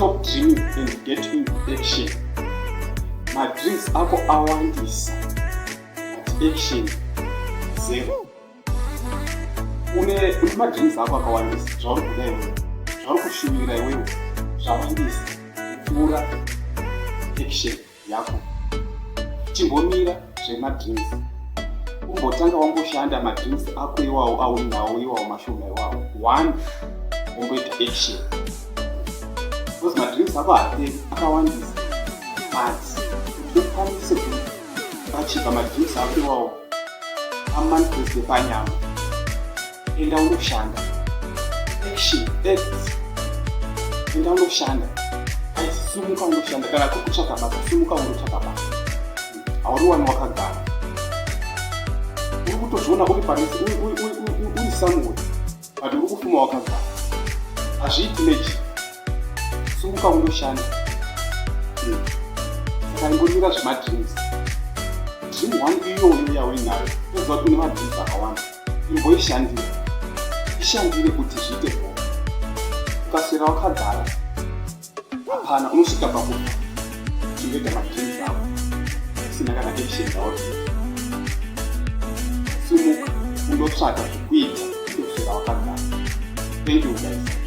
Stop dreaming and get into action. Madreams ako awandisa, but action zero. Une madreams ako akawandisa, zvauri kuda iwewe, zvauri kushuvira iwewe zvawandisa kupfuura action yako. Chimbomira zvemadreams, umbotanga wamboshanda madreams ako iwawo auinawo iwawo mashoma iwawo one, womboita action, because madreams ako haaperi, akawandisa, but kuti ukwanise kuachieva madreams ako iwawo amanifeste panyama, enda unoshanda. Action, act, enda unoshanda. Aisumuka unoshanda. Kana kuri kutsvaka basa, sumuka undotsvaka basa. Hauriwani wakagara. Uri kutozviona uri pane uri somewhere, but uri kufuma wakagara. Hazviiti magic. Sumuka undoshanda. Saka ingomira zvemadreams. Dream one iyoyo yauinayo, toziva kuti une madreams akawanda, imboishandira, ishandire kuti zviite bho. Ukaswera wakagara, hapana, unosvika pakufa uchingoita madreams ako usina kana action dzauri. Sumuka undotsvaka zvekuita, kuswera wakagara. Thank you, guys.